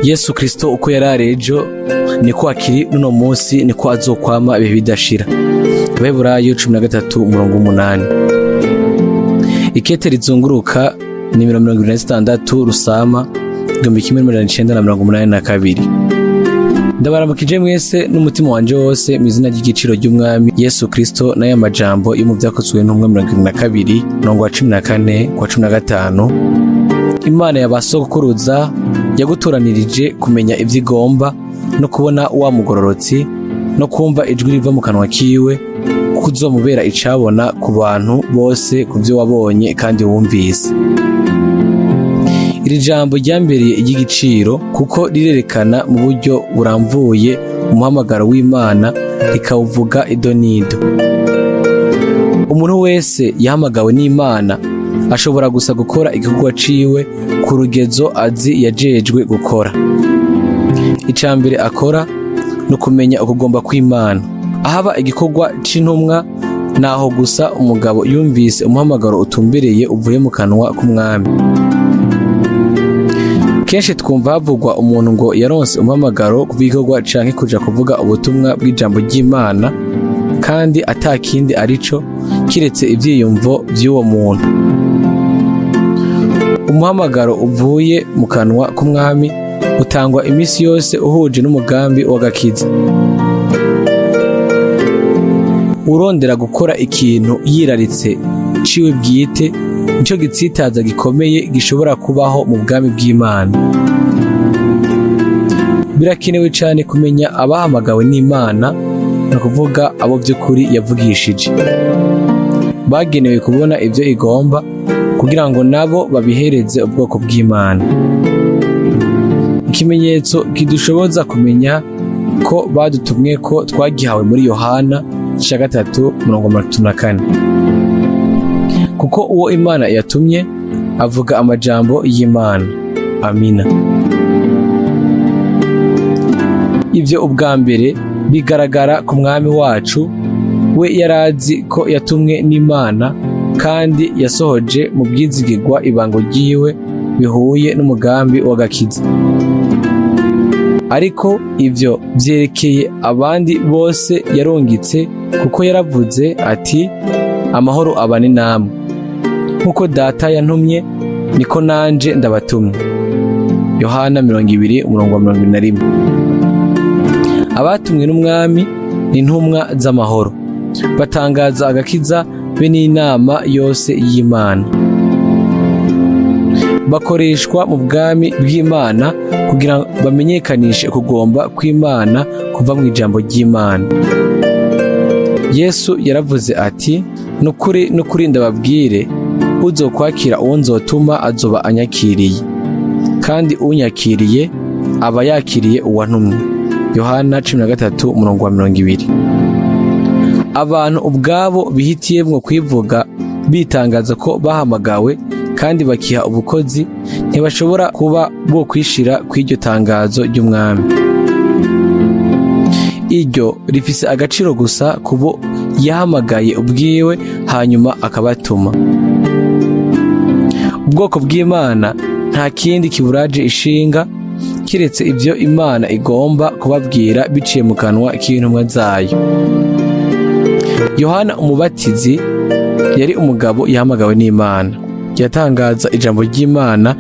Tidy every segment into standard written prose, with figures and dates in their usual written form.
Yesu Kristo uko yarari ejo niko akiri n'uno munsi, niko azokwama ibihe bidashira. Abaheburayo 13:8. Ikete rizunguruka nimero 26, Rusama 1982. Ndabaramukije mwese n'umutima wanje wose mu izina ry'igiciro ry'Umwami Yesu Kristo, n'aya majambo yo mu Vyakozwe n'Intumwa 22 umurongo wa 14 kwa 15: "Imana ya ba sogokuruza yagutoranirije kumenya ivyo igomba, no kubona wa mugororotsi, no kumva ijwi riva mu kanwa kiwe, kuko uzomubera icabona ku bantu bose ku vyo wabonye kandi wumvise." Iri jambo ryambereye iry'igiciro kuko rirerekana mu buryo buramvuye umuhamagaro w'Imana, rikawuvuga idonido. Umuntu wese yahamagawe n'Imana ashobora gusa gukora igikorwa ciwe ku rugezo azi yajejwe gukora. Ica mbere akora ni ukumenya ukugomba kw'Imana. Ahaba igikorwa c'intumwa naho gusa umugabo yumvise umuhamagaro utumbereye uvuye mu kanwa k'Umwami. Kenshi twumva havugwa umuntu ngo yaronse umuhamagaro ku bw'igikorwa canke kuja kuvuga ubutumwa bw'ijambo ry'Imana, kandi ata kindi arico kiretse ivyiyumvo vy'uwo muntu. Umuhamagaro uvuye mu kanwa k'Umwami utangwa imisi yose uhuje n'umugambi w'agakiza. Urondera gukora ikintu yiraritse ciwe bwite nico gitsitaza gikomeye gishobora kubaho mu bwami bw'Imana. Birakenewe cane kumenya abahamagawe n'Imana, ni ukuvuga abo vy'ukuri yavugishije, bagenewe kubona ivyo igomba kugira ngo nabo babihereze ubwoko bw'Imana. Ikimenyetso kidushoboza kumenya ko badutumwe ko twagihawe muri Yohana ica 3:34: "Kuko uwo Imana yatumye avuga amajambo y'Imana." Amina. Ivyo ubwa mbere bigaragara ku Mwami wacu. We yarazi ko yatumwe n'Imana, kandi yasohoje mu bwizigirwa ibango ryiwe bihuye n'umugambi w'agakiza. Ariko ivyo vyerekeye abandi bose yarungitse, kuko yaravuze ati: "Amahoro abane namwe. Nk'uko Data yantumye, niko nanje ndabatumye." Yohana 20:21. Abatumwe n'Umwami ni intumwa z'amahoro, batangaza agakiza be n'inama yose y'Imana. Bakoreshwa mu bwami bw'Imana kugira bamenyekanishe ukugomba kw'Imana kuva mu ijambo ry'Imana. Yesu yaravuze ati: "Nukuri, nukuri, ndababwire, uzokwakira uwo nzotuma azoba anyakiriye, kandi unyakiriye aba yakiriye uwantumye." Yohana 13:20. Abantu ubwabo bihitiyemwo kwivuga bitangaza ko bahamagawe kandi bakiha ubukozi ntibashobora kuba bo kwishira kw'iryo tangazo ry'Umwami. Iryo rifise agaciro gusa kubo yahamagaye ubwiwe hanyuma akabatuma. Ubwoko bw'Imana nta kindi kiburaje ishinga kiretse ivyo Imana igomba kubabwira biciye mu kanwa k'intumwa zayo. Yohana Umubatizi yari umugabo yahamagawe n'Imana. Yatangaza ijambo ry'Imana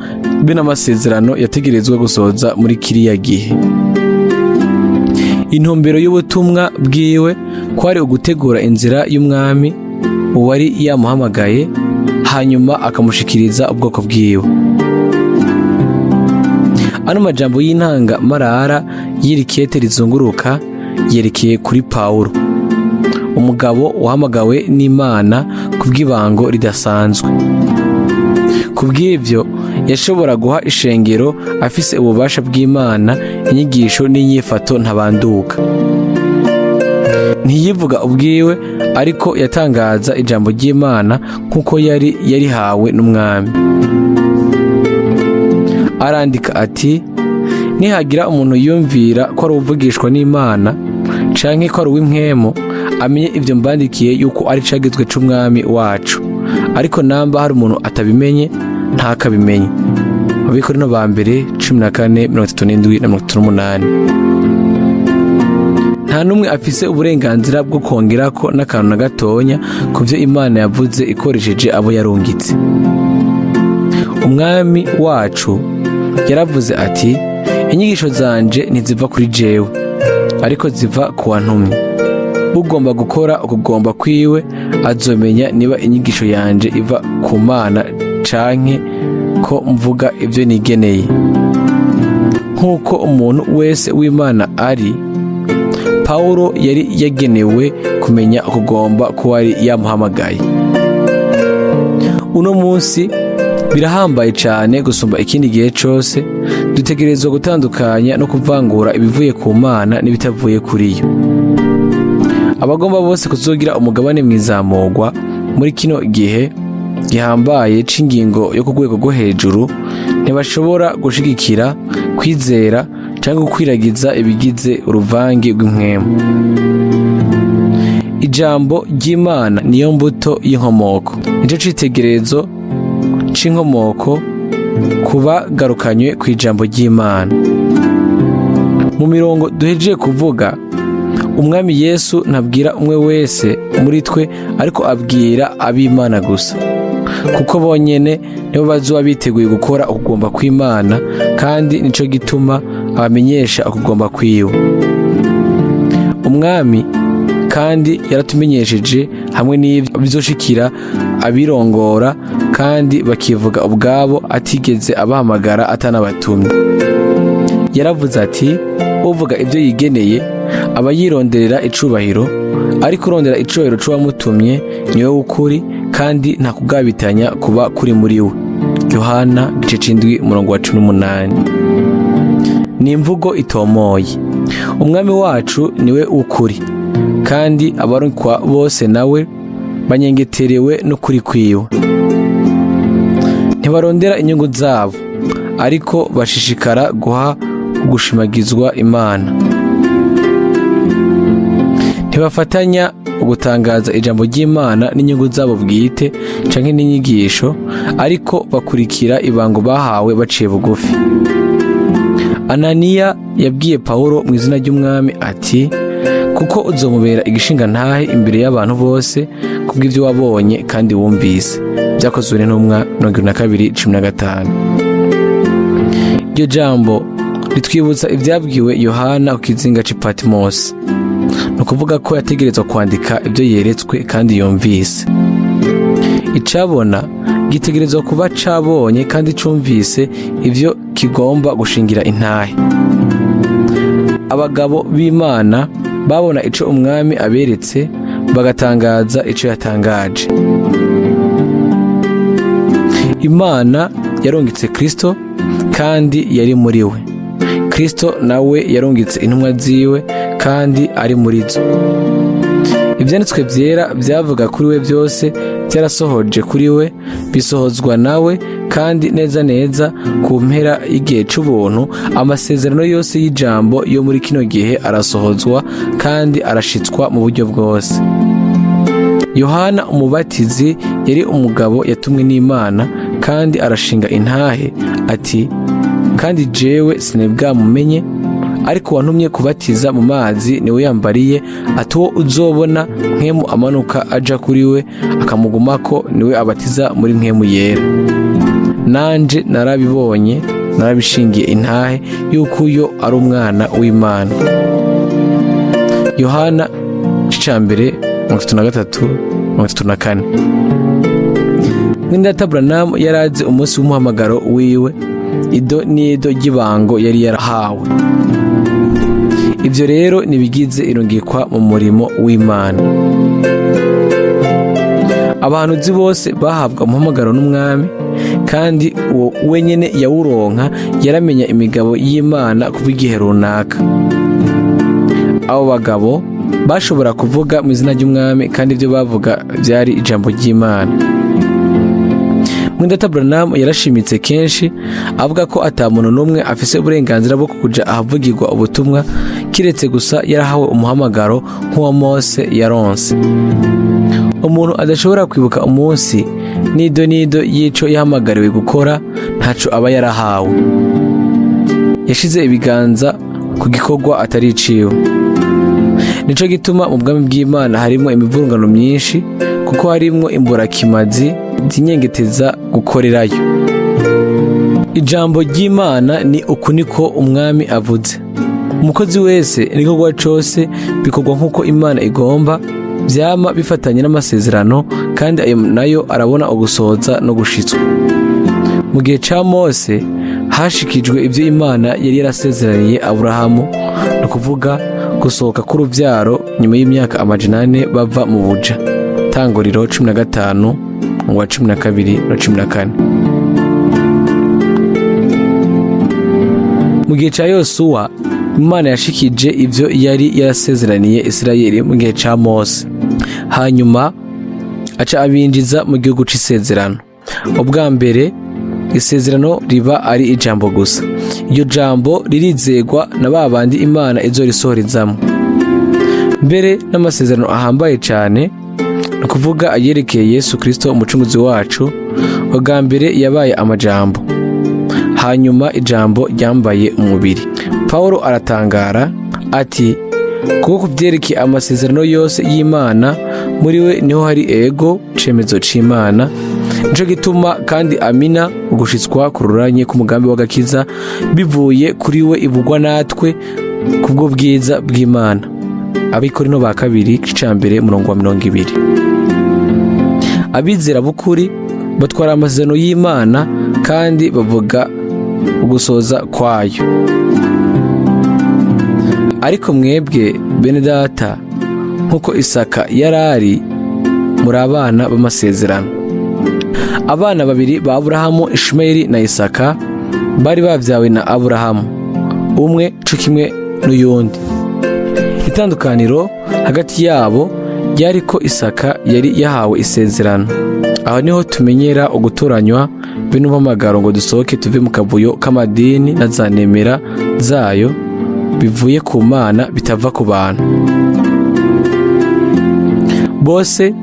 be n'amasezerano yategerezwa gusohoza muri kiriya gihe. Intumbero y'ubutumwa bwiwe kwari ugutegura inzira y'Umwami uwari yamuhamagaye, hanyuma akamushikiriza ubwoko bwiwe. Ano majambo y'intanga marara y'iri kete rizunguruka yerekeye kuri Pawulo, umugabo wahamagawe n'Imana kubw'ibango ridasanzwe. Kubw'ivyo yashobora guha ishengero afise ububasha bw'Imana inyigisho n'inyifato ntabanduka. Ntiyivuga ubwiwe, ariko yatangaza ijambo ry'Imana nk'uko yari yarihawe n'Umwami. Arandika ati: "Nihagira umuntu yumvira ko ari uwuvugishwa n'Imana canke ko ari uw'impwemu, amenye ivyo mbandikiye yuko ari icagizwe c'Umwami wacu. Ariko namba hari umuntu atabimenye, ntakabimenye." Abakorinto ba mbere 14 37 na 38. Nta n'umwe afise uburenganzira bwo kongerako n'akantu na gatonya ku vyo Imana yavuze ikoresheje abo yarungitse. Umwami wacu yaravuze ati: "Inyigisho zanje ntiziva kuri jewe, ariko ziva ku wantumye. Ugomba gukora ukugomba kwiwe azomenya niba inyigisho yanje iva ku Mana canke ko mvuga ivyo nigeneye." Nk'uko umuntu wese w'Imana ari, Pawulo yari yagenewe kumenya ukugomba k'uwari yamuhamagaye. Uno munsi birahambaye cyane gusumba ikindi gihe cose, dutegerezwa gutandukanya no kuvangura ibivuye ku Mana n'ibitavuye kuri yo. Abagomba bose kuzogira umugabane mw'izamurwa muri kino gihe gihambaye c'ingingo yo ku rwego rwo hejuru ntibashobora gushigikira, kwizera cyangwa gukwiragiza ibigize uruvange rw'impwemu. Ijambo ry'Imana niyo mbuto y'inkomoko, nicyo citegererezo c'inkomoko kubagarukanywe ku ijambo ry'Imana. Mu mirongo duhejeje kuvuga, Umwami Yesu ntabwira umwe wese muri twe, ariko abwira ab'Imana gusa, kuko bonyene nibo bazoba biteguye gukora ukugomba kw'Imana, kandi nico gituma abamenyesha ukugomba kwiwe. Umwami kandi yaratumenyesheje hamwe n'ibyo bizoshikira abirongora kandi bakivuga ubwabo atigeze abahamagara atanabatumye. Yaravuze ati: "Uvuga ibyo yigeneye aba yironderera icubahiro, ariko urondera icubahiro c'uwamutumye niwe w'ukuri, kandi nta kugabitanya kuba kuri muri we." Yohana igice c'indwi, umurongo wa 18. Ni imvugo itomoye. Umwami wacu niwe ukuri, kandi abarukwa bose nawe banyengeterewe n'ukuri kwiwe. Ntibarondera inyungu zabo, ariko bashishikara guha gushimagizwa Imana. Ntibafatanya ugutangaza ijambo ry'Imana n'inyungu zabo bwite canke n'inyigisho, ariko bakurikira ibango bahawe baciye bugufi. Ananiya yabwiye Pawulo mu izina ry'Umwami ati: "Kuko uzomubera igishingantahe imbere y'abantu bose kubw'ibyo wabonye kandi wumvise." Byakozwe n'Intumwa 22:15. Iryo jambo ritwibutsa ibyabwiwe Yohana ku kizinga c'i Patimosi, ni ukuvuga ko yategerezwa kwandika ibyo yeretswe kandi yumvise. Icabona gitegerezwa kuba cabonye kandi cumvise ivyo kigomba gushingira intahe. Abagabo b'Imana babona ico Umwami aberetse, bagatangaza ico yatangaje. Imana yarungitse Kristo kandi yari muri we. Kristo nawe yarungitse intumwa ziwe kandi ari muri zo. Ibyanditswe byera byavuga kuri we byose byarasohoje kuri we, bisohozwa nawe, kandi neza neza ku mpera y'igihe c'ubuntu amasezerano yose y'ijambo yo muri kino gihe arasohozwa kandi arashitswa mu buryo bwose. Yohana Umubatizi yari umugabo yatumwe n'Imana, kandi arashinga intahe ati: "Kandi jewe sinibwamumenye, ariko wantumye kubatiza mu mazi niwe yambariye ati: 'Uwo uzobona Mpwemu amanuka aja kuri we akamugumako, niwe abatiza muri Mpwemu Yera.' Nanje narabibonye, narabishingiye intahe yuko uyo ari Umwana w'Imana." Yohana ica mbere 33, 34. Mwene Branham yarazi umunsi w'umuhamagaro wiwe, ido n'ido ry'ibango yari yarahawe. Ibyo rero nibigize irungikwa mu murimo w'Imana. Abahanuzi bose bahabwa umuhamagaro n'Umwami, kandi uwo wenyine yawuronka yaramenya imigabo y'Imana kuva igihe runaka. Abo bagabo bashobora kuvuga mu izina ry'Umwami, kandi ibyo bavuga byari ijambo ry'Imana. Mwene Data Branham yarashimitse kenshi avuga ko ata muntu n'umwe afise uburenganzira bwo kuja ahavugirwa ubutumwa kiretse gusa yarahawe umuhamagaro nk'uwa Mose yaronse. Umuntu adashobora kwibuka umunsi n'ido n'ido y'ico yahamagariwe gukora, ntaco aba yarahawe. Yashize ibiganza ku gikorwa atari iciwe. Nico gituma mu bwami bw'Imana harimwo imivurungano myinshi, kuko harimwo imburakimazi zinyengeteza gukorerayo. Ijambo ry'Imana ni uku niko umwami avuze. Umukozi wese n'igikorwa cose bikorwa nk'uko Imana igomba, vyama bifatanye n'amasezerano, kandi ayo nayo arabona ugusohoza no gushitswa. Mu gihe ca Mose hashikijwe ivyo Imana yari yarasezeraniye Aburahamu, ni ukuvuga gusohoka k'uruvyaro nyuma y'imyaka 400 bava mu buja. Tanguriro 15 wa 12 na 14. Mu gihe ca Yosuwa, Imana yashikije ivyo yari yarasezeraniye Isirayeli mu gihe ca Mose, hanyuma aca abinjiza mu gihugu c'isezerano. Ubwa mbere isezerano riba ari ijambo gusa. Iryo jambo ririzegwa na ba bandi Imana izorisohorezamwo. Mbere n'amasezerano ahambaye cane, ni ukuvuga ayerekeye Yesu Kristo umucunguzi wacu, ubwa mbere yabaye amajambo, hanyuma ijambo ryambaye umubiri. Pawulo aratangara ati: "Kuko ku vyerekeye amasezerano yose y'Imana, muri we niho hari ego, cemezo c'Imana. Nico gituma kandi amina, ugushitswa kururanye k'umugambi w'agakiza bivuye kuri we ivugwa natwe kubwo bwiza bw'Imana." Abikorino ba kabiri icambere umurongo wa 20. Abizera b'ukuri batwara amasezerano y'Imana kandi bavuga ugusoza kwayo. Ariko mwebwe, bene data, nk'uko Isaka yarari, muri abana b'amasezerano. Abana babiri ba Aburahamu, Ishimayeli na Isaka, bari bavyawe na Aburahamu umwe co kimwe n'uyundi. Itandukaniro hagati yabo ryari ko Isaka yari yahawe isezerano. Aho niho tumenyera ugutoranywa be n'umuhamagaro ngo dusohoke tuve mu kavuyo k'amadini na za nemera zayo, bivuye ku Mana bitava ku bantu. Bose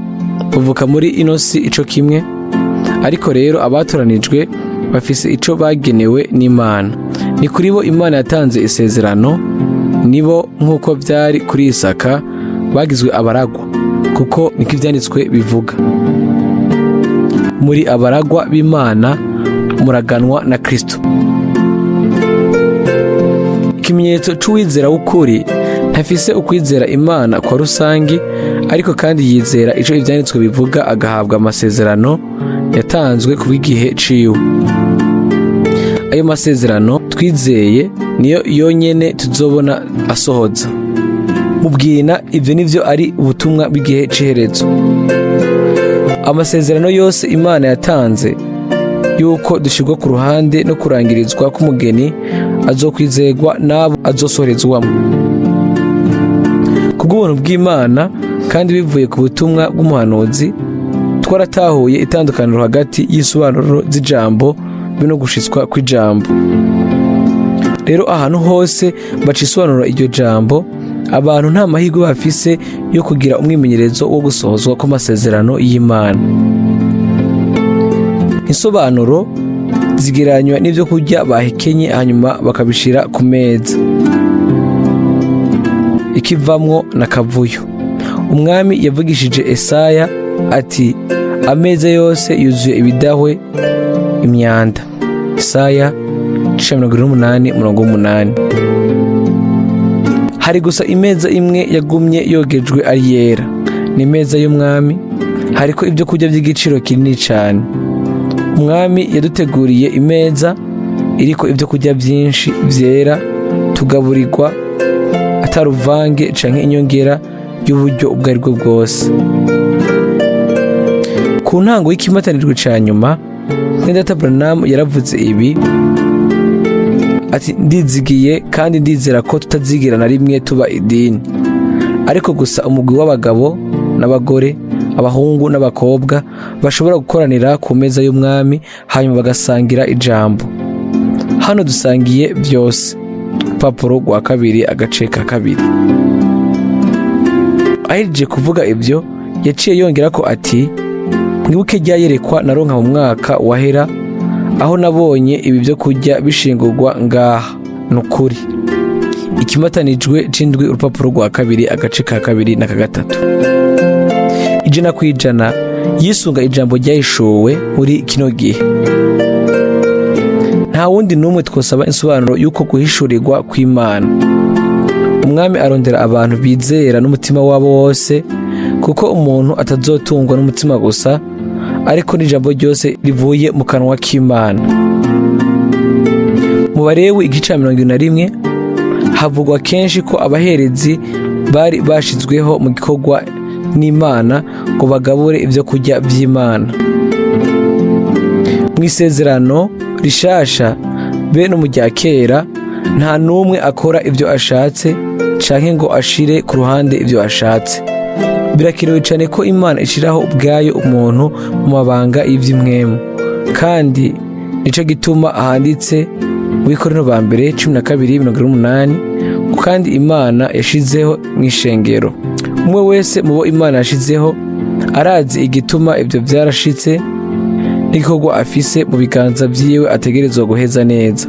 bavuka muri ino si ico kimwe, ariko rero abatoranijwe bafise ico bagenewe n'Imana. Ni kuri bo Imana yatanze isezerano. Nibo, nk'uko vyari kuri Isaka, bagizwe abaragwa, kuko niko ivyanditswe bivuga: "Muri abaragwa b'Imana, muraganwa na Kristo." Ikimenyetso c'uwizera w'ukuri: ntafise ukwizera Imana kwa rusangi, ariko kandi yizera ico ivyanditswe bivuga, agahabwa amasezerano yatanzwe ku bw'igihe ciwe. Ayo masezerano twizeye niyo yonyene tuzobona asohoza mubwina. Ivyo nivyo ari ubutumwa bw'igihe c'iherezo. Amasezerano yose Imana yatanze yuko dushirwa ku ruhande no kurangirizwa k'umugeni azokwizegwa n'abo azosohorezwamo. Kubw'ubuntu bw'Imana kandi bivuye ku butumwa bw'umuhanuzi, twaratahuye itandukaniro hagati y'isobanuro z'ijambo be no gushitswa kw'ijambo. Rero ahantu hose baca isobanura iryo jambo, abantu nta mahirwe bafise yo kugira umwimenyerezo wo gusohozwa kw'amasezerano y'Imana. Insobanuro zigereranywa n'ibyo kurya bahekenye hanyuma bakabishira ku meza, ikivamwo na kavuyo. Umwami yavugishije Esaya ati: "Ameza yose yuzuye ibidahwe, imyanda." Isaya 78 umurongo w'umunani. Hari gusa imeza imwe yagumye yogejwe ari yera, ni imeza y'umwami. Hariko ibyo kurya by'igiciro kinini cyane. Umwami yaduteguriye imeza iriko ibyo kurya byinshi byera, tugaburirwa ataruvange canke inyongera y'uburyo ubwo ari bwo bwose. Ku ntango y'ikimatanijwe ca nyuma, Mwene Branham yaravuze ibi ati: "Ndizigiye kandi ndizera ko tutazigera na rimwe tuba idini, ariko gusa umugwi w'abagabo n'abagore, abahungu n'abakobwa bashobora gukoranira ku meza y'umwami hanyuma bagasangira ijambo. Hano dusangiye byose. Urupapuro rwa 2 agace ka 2. Ahejeje kuvuga ibyo, yaciye yongera ko ati: "Mwibuke rya yerekwa naronka mu mwaka wahera, aho nabonye ibi byo kurya bishingurwa ngaha. Ni ukuri." Ikimatanijwe c'indwi, urupapuro rwa 2 agace ka 2 na ka 3. 100% yisunga ijambo ryahishuwe muri kino gihe. Nta wundi n'umwe twosaba insobanuro y'uko guhishurirwa kw'Imana. Umwami arondera abantu bizera n'umutima wabo wose, kuko umuntu atazotungwa n'umutima gusa, ariko n'ijambo ryose rivuye mu kanwa k'Imana. Mu Barewi igice ca 71 havugwa kenshi ko abaherezi bari bashizweho mu gikorwa n'Imana ngo bagabure ibyo kurya by'Imana. Mu Isezerano Rishasha be no mu rya kera, nta n'umwe akora ibyo ashatse canke ngo ashire ku ruhande ibyo ashatse. Birakenewe cyane ko Imana ishiraho ubwayo umuntu mu mabanga y'ivy'impwemu, kandi nico gituma ahanditse mu Korinto ba mbere 12:48, kandi Imana yashizeho mu ishengero. Umwe wese mu bo Imana yashizeho arazi igituma ibyo vyarashitse n'igikorwa afise mu biganza vyiwe ategerezwa guheza neza.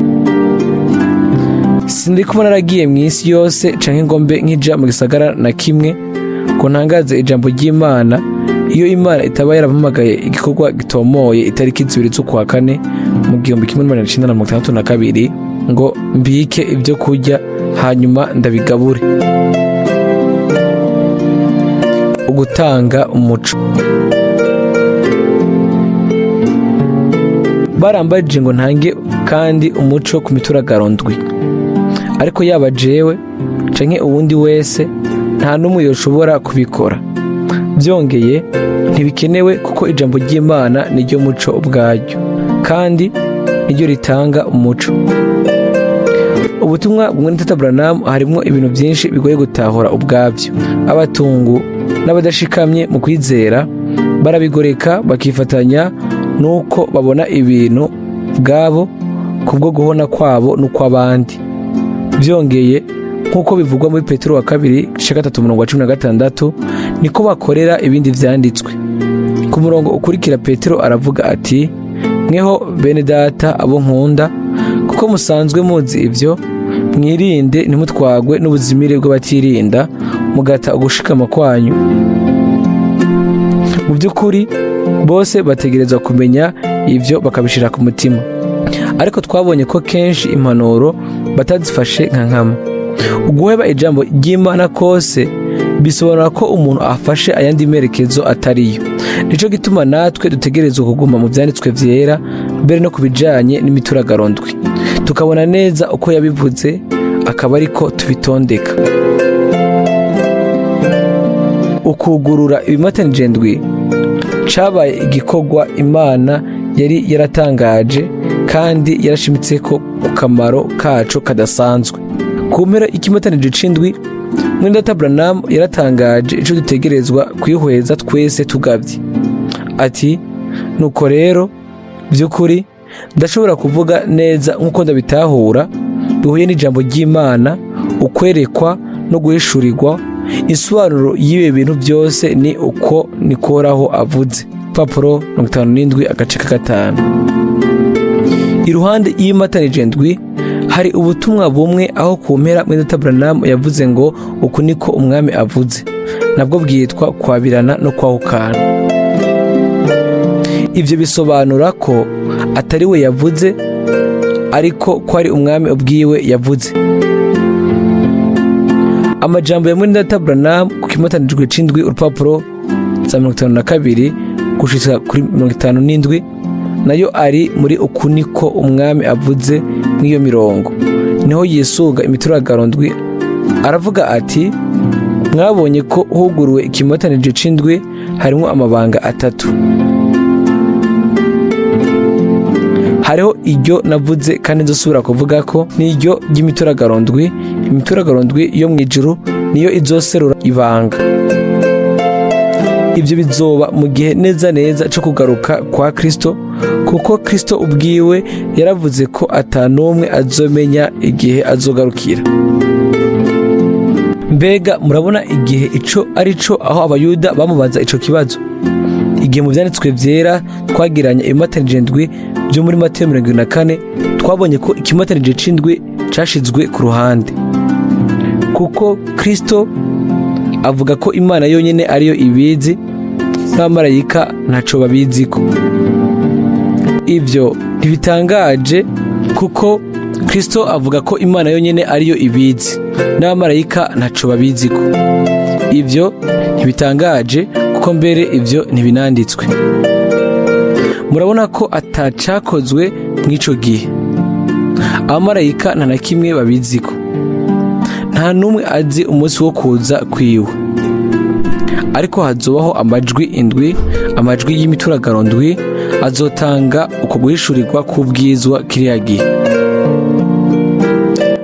Sindi kuba naragiye mu isi yose canke ngo mbe nkija mu gisagara na kimwe ngo ntangaze ijambo ry'Imana, iyo Imana itaba yarampamagaye igikorwa gitomoye itariki 2 z'ukwa kane mu 1962 ngo mbike ibyo kurya hanyuma ndabigabure. Ugutanga umuco. Barambajije ngo ntange kandi umuco ku mituragaro ndwi, ariko yaba jewe canke uwundi wese, nta n'umwe yoshobora kubikora. Byongeye, ntibikenewe, kuko ijambo ry'Imana niryo muco ubwaryo kandi niryo ritanga umuco. Ubutumwa bwa Tata Branham harimo ibintu byinshi bigoye gutahura ubwabyo. Abatungu n'abadashikamye mu kwizera barabigoreka, bakifatanya n'uko babona ibintu ubwabo kubwo guhona kwabo n'ukw'abandi. Byongeye, nk'uko bivugwa muri Petero wa kabiri igice 3 umurongo wa 16, niko bakorera ibindi vyanditswe. Ku murongo ukurikira, Petero aravuga ati: "Mweho bene data abo nkunda, kuko musanzwe muzi ivyo, mwirinde ntimutwagwe n'ubuzimire bw'abatirinda, mugata ugushikama kwanyu." Mu by'ukuri, bose bategerezwa kumenya ivyo bakabishira ku mutima, ariko twabonye ko kenshi impanuro batazifashe nka nkama. Uguheba ijambo ry'Imana kose bisobanura ko umuntu afashe ayandi merekezo atariyo. Nico gituma natwe dutegerezwa kuguma mu vyanditswe vyera, mbere no ku bijanye n'imituragaro ndwi, tukabona neza uko yabivuze, akaba ariko tubitondeka. Ukugurura ibimatanije ndwi cabaye igikorwa Imana yari yaratangaje kandi yarashimitse ko ku kamaro kaco kadasanzwe. Ku mpera y'ikimatanije c'indwi, mwene Branham yaratangaje ico dutegerezwa kwihweza twese tugavye, ati: "Nuko rero, by'ukuri ndashobora kuvuga neza nk'uko ndabitahura bihuye n'ijambo ry'Imana, ukwerekwa no guhishurirwa. Insobanuro y'ibi bintu byose ni uko nikoraho avuze." Papuro 57 agace ka 5. Iruhande y'imatanije ndwi hari ubutumwa bumwe aho ku mpera mwene Branham yavuze ngo: "Uku niko umwami avuze." Nabwo bwitwa kwabirana no kwahukana. Ibyo bisobanura ko atari we yavuze, ariko ko ari umwami ubwiwe yavuze. Amajambo ya mwene Branham ku kimatanijwe c'indwi, urupapuro za 52 gushika kuri 57, nayo ari muri uku niko umwami avuze. Mw'iyo mirongo niho yisunga imituragaro ndwi. Aravuga ati: "Mwabonye ko huguruwe ikimatanije c'indwi, harimo amabanga atatu. Hariho iryo navuze kandi nzosubira kuvuga ko n'iryo ry'imituragaro ndwi. Imituragaro ndwi yo mu ijuru niyo izoserura ibanga." Ibyo bizoba mu gihe neza neza cyo kugaruka kwa Kristo, kuko Kristo ubwiwe yaravuze ko atanumwe azomenya igihe azogarukira. Mbega murabona igihe ico ari cyo aho Abayuda bamubaza ico kibazo? Igihe mu Vyanditswe Vyera twagiranye ibimatanije ndwi byo muri Mateyo 74, twabonye ko ikimatanije c'indwi cashizwe ku ruhande, kuko Kristo avuga ko Imana yonyine ariyo ibizi, n'abamarayika ntaco babiziko. Ibyo ntibitangaje, kuko Kristo avuga ko Imana yonyine ariyo ibizi, n'abamarayika ntaco babiziko. Ibyo ntibitangaje, kuko mbere ibyo ntibinanditswe. Murabona ko atacakozwe mw'ico gihe. Abamarayika nta na kimwe babiziko. Nta n'umwe azi umunsi wo kuza kwiwe, ariko hazobaho amajwi indwi, amajwi y'imituragaro ndwi, azotanga uko guhishurirwa k'ubwizwa kiriya gihe.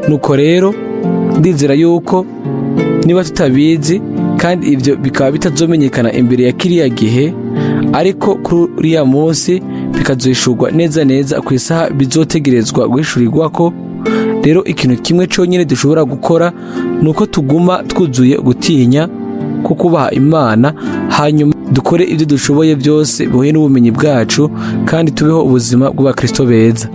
Nuko rero ndizera yuko niba tutabizi, kandi ibyo bikaba bitazomenyekana imbere ya kiriya gihe, ariko kuri uriya munsi bikazohishurwa neza neza ku isaha bizotegerezwa guhishurirwa ko. Rero ikintu kimwe cyonyine dushobora gukora ni uko tuguma twuzuye gutinya ko kubaha Imana, hanyuma dukore ibyo dushoboye byose bihuye n'ubumenyi bwacu, kandi tubeho ubuzima bw'abakristo beza.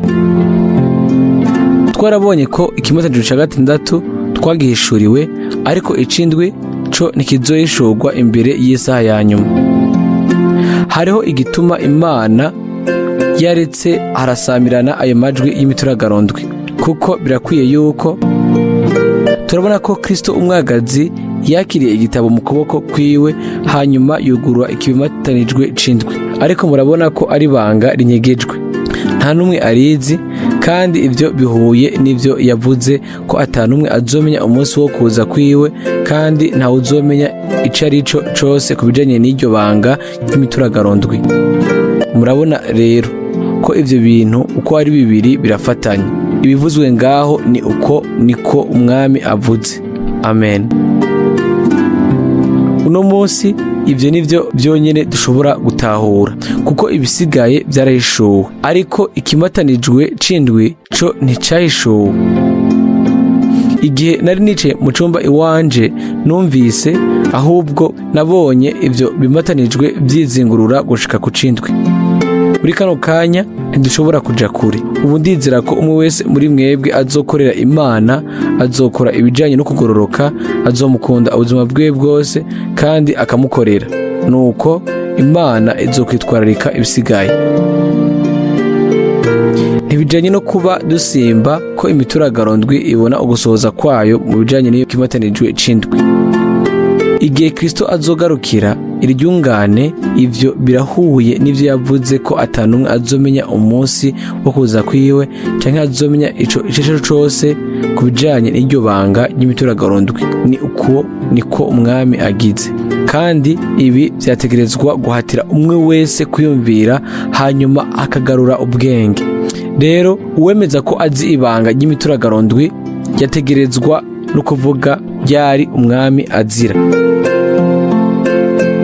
Twarabonye ko ikimataniro cya gatandatu twagihishuriwe, ariko icindwi co ntikizohishurwa imbere y'isaha ya nyuma. Hariho igituma Imana yaretse harasamirana ayo majwi y'imituragaro ndwi, kuko birakwiye yuko turabona ko Kristo umwagazi yakiriye igitabo mu kuboko kwiwe, hanyuma yugurura ikibimatanijwe c'indwi. Ariko murabona ko ari banga rinyegejwe, nta n'umwe arizi, kandi ibyo bihuye n'ibyo yavuze ko atanumwe azomenya umunsi wo kuza kwiwe, kandi ntawe uzomenya ico ari cyo cose ku bijanye n'iryo banga ry'imituragaro ndwi. Murabona rero ko ivyo bintu uko ari bibiri birafatanye. Ibivuzwe ngaho ni uko niko Umwami avuze. Amen. Uno munsi ibyo ni byo byonyine dushobora gutahura, kuko ibisigaye byarahishuwe, ariko ikimatanijwe c'indwi co nticahishuwe. Igihe nari nicaye mu cumba iwanje, numvise, ahubwo nabonye ibyo bimatanijwe byizingurura gushika ku cindwi. Muri kano kanya ntidushobora kuja kure. Ubu ndizera ko umwe wese muri mwebwe azokorera Imana, azokora ibijanye no kugororoka, azomukunda ubuzima bwiwe bwose kandi akamukorera, nuko Imana izokwitwararika ibisigaye. Ntibijanye no kuba dusimba ko imituragaro ndwi ibona ugusohoza kwayo mu bijanye n'iyo kimatanijwe c'indwi igihe Kristo azogarukira iryungane. Ivyo birahuye n'ivyo yavuze ko atanumwe azomenya umunsi wo kuza kwiwe, canke azomenya ico ico cose ku bijanye n'iryo banga ry'imituragaro ndwi. Ni uko niko Umwami agize. Kandi ibi vyategerezwa guhatira umwe wese kwiyumvira, hanyuma akagarura ubwenge. Rero uwemeza ko azi ibanga ry'imituragaro ndwi yategerezwa no kuvuga ryari Umwami azira.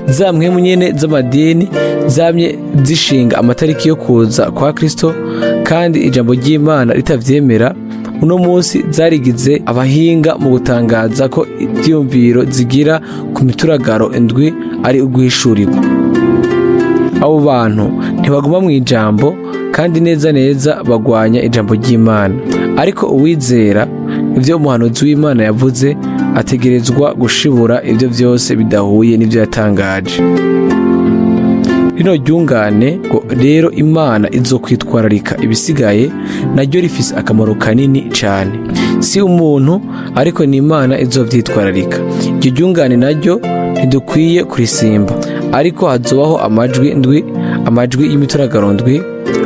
Za mpwemu nyene z'amadini zamye zishinga amatariki yo kuza kwa Kristo, kandi ijambo ry'Imana ritavyemera, uno munsi zarigize abahinga mu gutangaza ko ivyiyumviro zigira ku mituragaro indwi ari uguhishurirwa. Abo bantu ntibaguma mu ijambo, kandi neza neza bagwanya ijambo ry'Imana. Ariko uwizera ibyo umuhanuzi w'Imana yavuze ategerezwa gushibura ibyo byose bidahuye n'ibyo yatangaje. Rino ryungane ngo rero Imana izokwitwararika ibisigaye naryo rifise akamaro kanini cyane. Si umuntu, ariko ni Imana izovyitwararika. Iryo ryungane naryo ntidukwiye kurisimba, ariko hazobaho amajwi ndwi, amajwi y'imituragaro ndwi,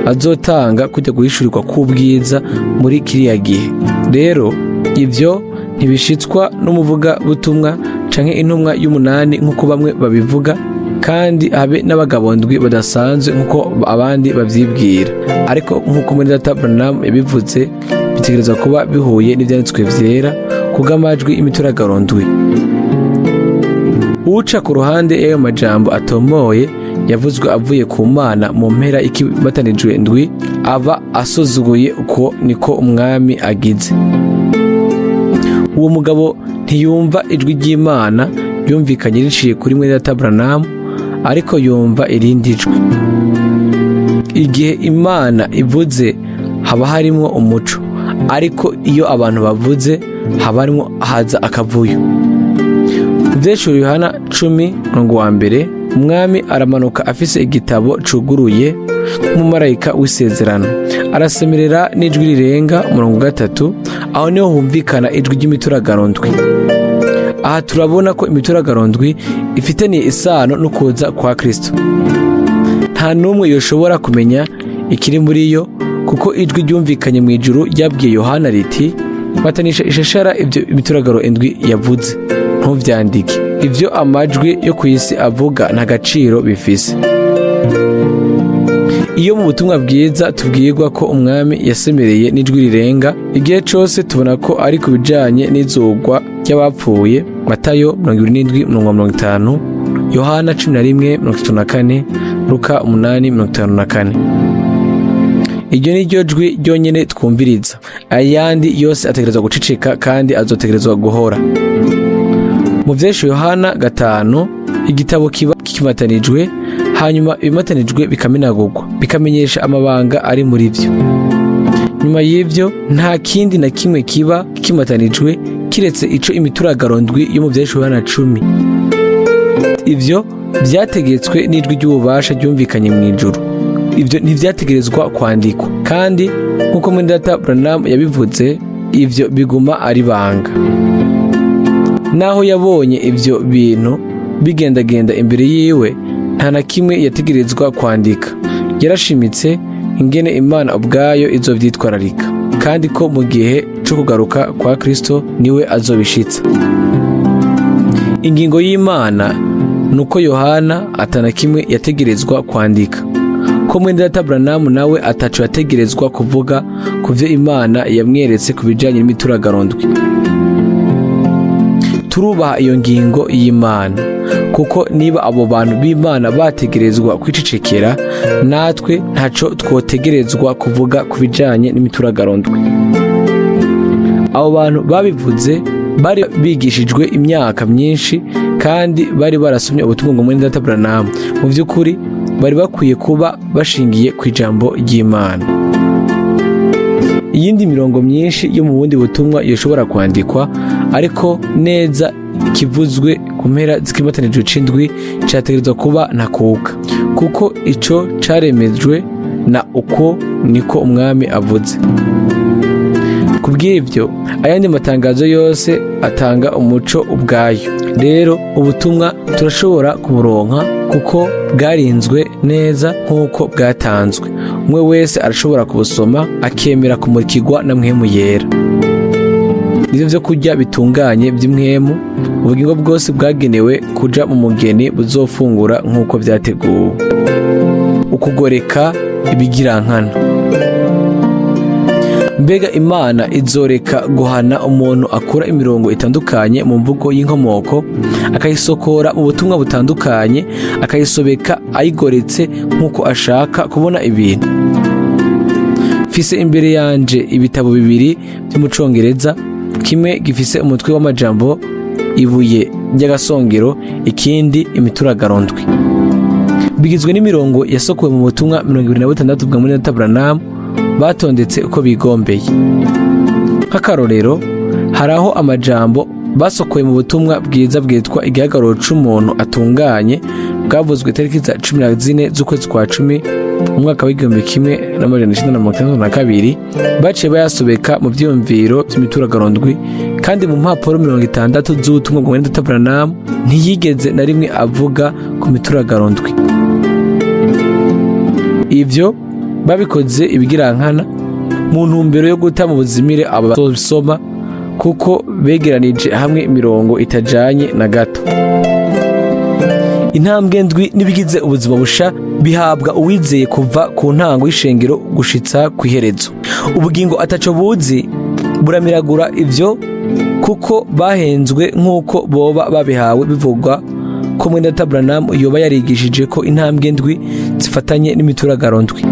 azotanga kujya guhishurirwa k'ubwiza muri kiriya gihe. Rero ibyo ntibishitswa n'umuvugabutumwa canke intumwa y'umunani nk'uko bamwe babivuga, kandi habe n'abagabo ndwi badasanzwe nk'uko abandi bavyibwira. Ariko nk'uko muri data Branham yabivuze, bitegerezwa kuba bihuye n'ivyanditswe vyera kubw'amajwi y'imituragaro ndwi. Uca ku ruhande y'ayo majambo atomoye yavuzwe avuye ku Mana mu mpera ikimatanijwe ndwi aba asuzuguye uko niko umwami agize. Uwo mugabo ntiyumva ijwi ry'Imana ryumvikanye riciye kuri mwene data Branham, ariko yumva irindi jwi. Igihe Imana ivuze haba harimwo umuco, ariko iyo abantu bavuze haba harimwo haza akavuyo. Vyeshuye Yohana 10:1, umwami aramanuka afise igitabo cuguruye nk'umumarayika w'isezerano, arasemerera n'ijwi rirenga. 3, aho niho humvikana ijwi ry'imituragaro ndwi. Aha turabona ko imituragaro ndwi ifitaniye isano no kuza kwa Kristo. Nta n'umwe yoshobora kumenya ikiri muri yo, kuko ijwi ryumvikanye mu ijuru ryabwiye Yohana riti: "Batanisha ishashara ibyo imituragaro indwi yavuze, ntuvyandike." Ivyo amajwi yo ku isi avuga nta gaciro bifise. Iyo mu butumwa bwiza tubwirwa ko umwami yasemereye n'ijwi rirenga, igihe cose tubona ko ari ku bijanye n'izugwa ry'abapfuye: Matayo 27:50, Yohana 11:34, Luka 8:54. Iryo ni ryo jwi ryonyene twumviriza, ayandi yose ategerezwa guceceka kandi azotegerezwa guhora. Mu vyeshu Yohana 5, igitabo kiba kimatanijwe, hanyuma ibimatanijwe bikamenagurwa, bikamenyesha amabanga ari muri vyo. Nyuma y'ivyo nta kindi na kimwe kiba kimatanijwe kiretse ico imituragaro ndwi yo mu vyeshu Yohana 10. Ivyo vyategetswe n'ijwi ry'ububasha ryumvikanye mu ijuru. Ivyo ntivyategerezwa kwandikwa, kandi nk'uko mwene data Branham yabivuze, ivyo biguma ari banga. Naho yabonye ivyo bintu bigendagenda imbere yiwe, nta na kimwe yategerezwa kwandika. Yarashimitse ingene Imana ubwayo izovyitwararika, kandi ko mu gihe co kugaruka kwa Kristo niwe azobishitsa. Ingingo y'Imana nuko Yohana atana kimwe yategerezwa kwandika, ko mwene data Branham nawe ataco yategerezwa kuvuga ku vyo Imana yamweretse ku bijanye n'imituragaro ndwi. Turubaha iyo ngingo y'Imana, kuko niba abo bantu b'Imana bategerezwa kwicecekera, natwe ntaco twotegerezwa kuvuga ku bijanye n'imituragaro ndwi. Abo bantu babivuze bari bigishijwe imyaka myinshi kandi bari barasomye ubutumwa ngo mwene data Branham. Mu vy'ukuri bari bakwiye kuba bashingiye ku ijambo ry'Imana. Iyindi mirongo myinshi yo mu bundi butumwa yoshobora kwandikwa, ariko neza kivuzwe ku mpera z'ikimatanijwe c'indwi categerezwa kuba ntakuka, kuko ico caremejwe na uko niko umwami avuze. Kubw'ibyo, ayandi matangazo yose atanga umuco ubwayo. Rero ubutumwa turashobora kuburonka kuko bwarinzwe neza nk'uko bwatanzwe. Umwe wese arashobora kubusoma akemera kumurikirwa na Mpwemu Yera. Nivyo vyo kurya bitunganye vy'impwemu, ubugingo bwose bwagenewe kuja mu mugeni buzofungura nk'uko vyateguwe. Ukugoreka ibigirankana. Mbega Imana izoreka guhana umuntu akura imirongo itandukanye mu mvugo y'inkomoko, akayisokora mu butumwa butandukanye, akayisobeka ayigoretse nk'uko ashaka kubona ibintu? Mfise imbere yanje ibitabo bibiri byo mu Congereza, kimwe gifise umutwe w'amajambo "Ibuye ry'agasongero", ikindi "Imituragaro ndwi". Bigizwe n'imirongo yasokowe mu butumwa 26 bwa mwene Branham, batondetse uko bigombeye. Nk'akarorero, hari aho amajambo basokoye mu butumwa bwiza bwitwa "Igihagararo c'umuntu atunganye", bwavuzwe itariki za 14 z'ukwezi kwa 10 mu mwaka w'1962, baciye bayasobeka mu vyiyumviro vy'imituragaro ndwi, kandi mu mpapuro 60 z'ubutumwa bwa mwene Branham ntiyigeze na rimwe avuga ku mituragaro ndwi. Ivyo babikoze ibigirankana mu ntumbero yo guta mu buzimire abazosoma, kuko begeranije hamwe imirongo itajanye na gato. Intambwe ndwi n'ibigize ubuzima busha bihabwa uwizeye kuva ku ntango y'ishengero gushitsa ku iherezo. Ubugingo ataco buzi buramiragura ivyo, kuko bahenzwe nk'uko boba babihawe bivugwa. ko mwene Branham yoba yarigishije ko intambwe ndwi zifatanye n'imituragaro ndwi.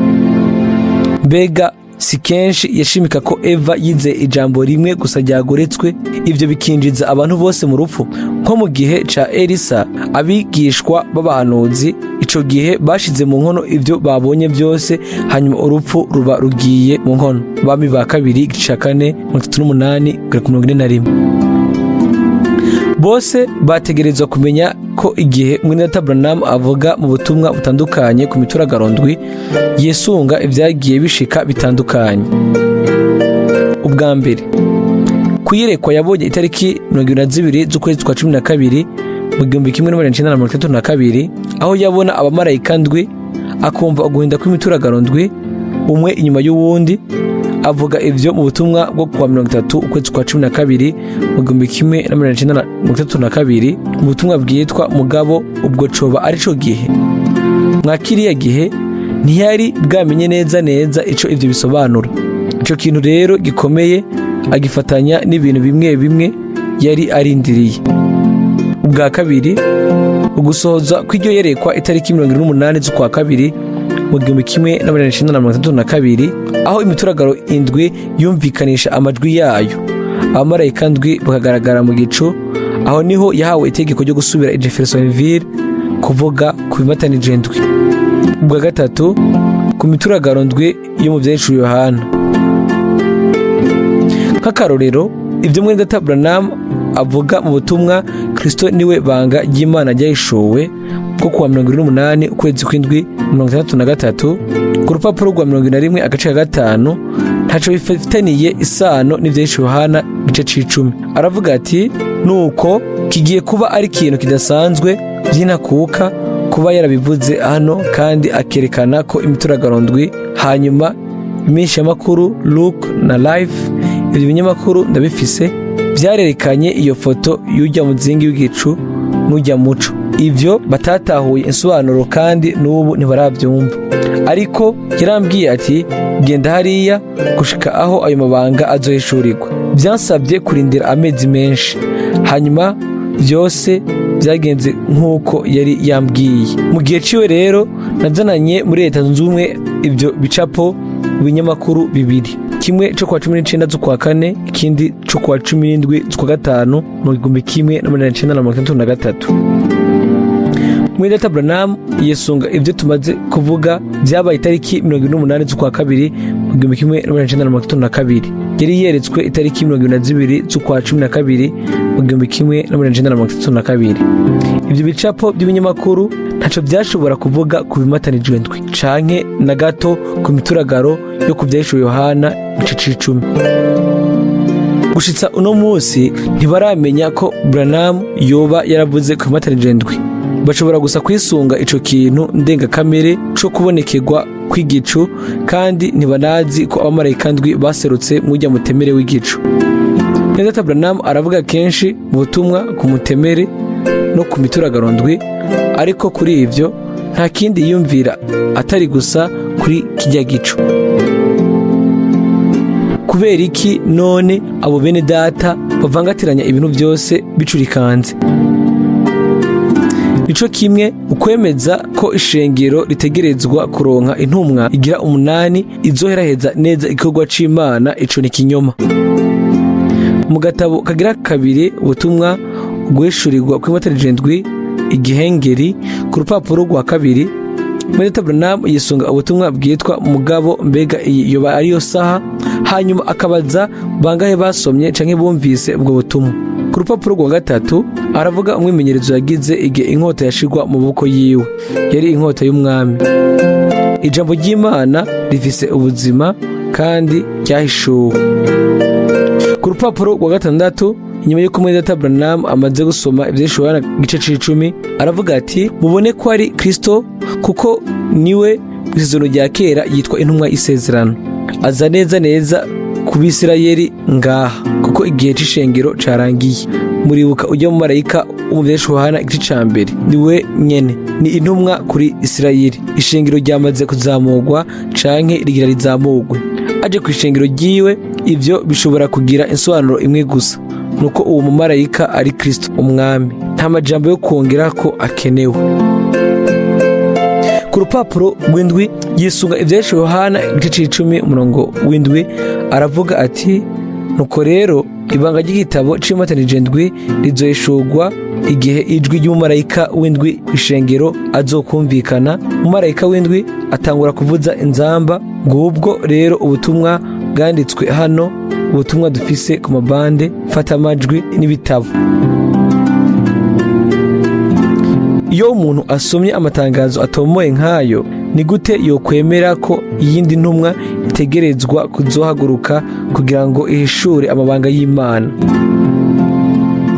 Mbega si kenshi yashimika ko Eva yize ijambo rimwe gusa ryagoretswe, ibyo bikinjiza abantu bose mu rupfu, nko mu gihe ca Elisa, abigishwa b'abahanuzi ico gihe bashize mu nkono ibyo babonye byose, hanyuma urupfu ruba rugiye mu nkono. Bami ba kabiri, igice ca 4, 38 kugera ku 41. Bose bategerezwa kumenya ko igihe mwene Branham avuga mu butumwa butandukanye ku mituragaro ndwi, yisunga ibyagiye bishika bitandukanye. Ubwa mbere, kuyerekwa yabonye itariki 22 z'ukwezi kwa 12 mu 1962, aho yabona abamarayika ndwi, akumva uguhinda kw'imituragaro ndwi umwe inyuma y'uwundi. Avuga ivyo mu butumwa bwo kuwa 30 ukwezi kwa 12 mu 1962, mu butumwa bwitwa "Mugabo ubwo coba arico gihe". Mwa kiriya gihe ntiyari bwamenye neza neza ico ivyo bisobanura. Ico kintu rero gikomeye agifatanya n'ibintu bimwe bimwe yari arindiriye. Ubwa kabiri, ugusohoza kw'iryo yerekwa itariki 28 z'ukwa kabiri mu 1962, aho imituragaro indwi yumvikanisha amajwi yayo, abamarayika ndwi bakagaragara mu gicu. Aho niho yahawe itegeko ryo gusubira i Jeffersonville kuvuga ku bimatanije ndwi. Ubwa gatatu, ku mituragaro ndwi yo mu Vyahishuriwe Yohana. Nk'akarorero, ibyo mwene data Branham avuga mu butumwa "Kristo niwe banga ry'Imana ryahishuwe" bwo kuwa 28 ukwezi kw'indwi 63, ku rupapuro rwa 71 agace ka 5, ntaco bifitaniye isano n'ivyahishuwe Yohana igice c'icumi. Aravuga ati: "Nuko kigiye kuba ari ikintu kidasanzwe by'intakuka kuba yarabivuze hano kandi akerekana ko imituragaro ndwi." Hanyuma imenyeshamakuru Look na Life, ibyo binyamakuru ndabifise, byarerekanye iyo foto y'ujya muzingi w'igicu n'ujya muco. Ibyo batatahuye insobanuro kandi n'ubu ntibarabyumva. Ariko yarambwiye ati: "Genda hariya gushika aho ayo mabanga azohishurirwa." Byansabye kurindira amezi menshi, hanyuma byose byagenze nk'uko yari yambwiye. Mu gihe ciwe rero, nazananye muri Leta Zunze Ubumwe ibyo bicapo mu binyamakuru bibiri, kimwe cyo kuwa 19 z'ukwa kane, ikindi cyo kuwa 17 z'ukwa gatanu mu 1963. Muri data Branham yisunga ibyo tumaze kuvuga byabaye itariki 28 z'ukwa kabiri mu 1962. Yari yeretswe itariki 22 z'ukwa 12 mu 1962. Ibyo bicapo by'ibinyamakuru ntaco byashobora kuvuga ku bimatanijwe ndwi canke na gato ku mituragaro yo ku Vyahishuwe Yohana igice c'icumi. Gushitsa uno munsi ntibaramenya ko Branham yoba yaravuze ku bimatanijwe ndwi. Bashobora gusa kwisunga ico kintu ndengakamere co kubonekerwa kw'igicu, kandi ntibanazi ko abamarayika ndwi baserutse mujya mutemere w'igicu. Data Branham aravuga kenshi mu butumwa ku mutemere no ku mituragaro ndwi, ariko kuri ivyo nta kindi yiyumvira atari gusa kuri kijya gicu. Kubera iki none abo bene data bavangatiranya ibintu byose bicurikanze? Nico kimwe ukwemeza ko ishengero ritegerezwa kuronka intumwa igira umunani izoheraheza neza igikorwa c'Imana. Ico ni kinyoma. Mu gatabo kagira kabiri, ubutumwa guhishurirwa kw'imatanije ndwi, igihengeri, ku rupapuro rwa 2, Mwene Branham yisunga ubutumwa bwitwa "Mugabo mbega iyi yoba ariyo saha", hanyuma akabaza bangahe basomye canke bumvise ubwo butumwa. Ku rupapuro rwa 3 aravuga umwimenyerezo yagize igihe inkota yashirwa mu maboko yiwe, yari inkota y'umwami. Ijambo ry'Imana rifise ubuzima kandi ryahishuwe. Ku rupapuro rwa 6, inyuma y'uko mwene data Branham amaze gusoma ivyishuwe Yohana igice c'icumi, aravuga ati: "Mubone ko ari Kristo, kuko niwe mu isezerano rya kera yitwa intumwa y'isezerano. Aza neza neza ku Bisirayeli ngaha, kuko igihe c'ishengero carangiye." Muribuka ujya mu marayika wo mu vyishuwe Yohana igice ca mbere, niwe nyene ni intumwa kuri Isirayeli. Ishengero ryamaze kuzamurwa canke rigira rizamurwe, aje ku ishengero ryiwe. Ivyo bishobora kugira insobanuro imwe gusa, nuko uwo mumarayika ari Kristo umwami. Nta majambo yo kongera ko akenewe. Ku rupapuro rw'indwi yisunga ibyahishuwe Yohana igice c'icumi umurongo w'indwi, aravuga ati: "Nuko rero ibanga ry'igitabo c'imatanije ndwi rizohishurwa igihe ijwi ry'umumarayika w'indwi kw'ishengero azokumvikana." Umumarayika w'indwi atangura kuvuza inzamba. Ngubwo rero ubutumwa bwanditswe hano, ubutumwa dufise ku mabande mfatamajwi n'ibitabo. Iyo umuntu asomye amatangazo atomoye nk'ayo, ni gute yokwemera ko iyindi ntumwa itegerezwa kuzohaguruka kugira ngo ihishure amabanga y'Imana?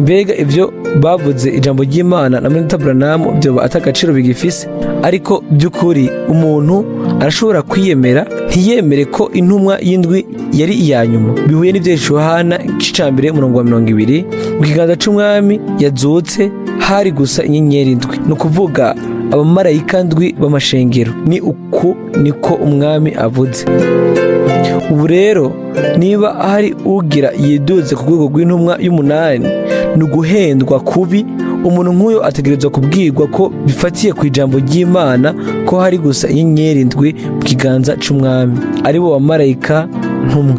Mbega ibyo bavuze ijambo ry'Imana na Mwene Branham byoba atagaciro bigifise? Ariko by'ukuri umuntu arashobora kwiyemera ntiyemere ko intumwa y'indwi yari iya nyuma, bihuye n'ibyo Yohana igice ca mbere umurongo wa 20: "Mu kiganza c'umwami yazutse hari gusa inyenyeri ndwi, ni ukuvuga abamarayika ndwi b'amashengero. Ni uku niko umwami avuze." Ubu rero niba hari ugira yiduze ku rwego rw'intumwa y'umunani, ni uguhendwa kubi. Umuntu nk'uyo ategerezwa kubwirwa ko bifatiye ku ijambo ry'Imana ko hari gusa inyenyeri ndwi mu kiganza c'umwami, aribo bamarayika ntumwa.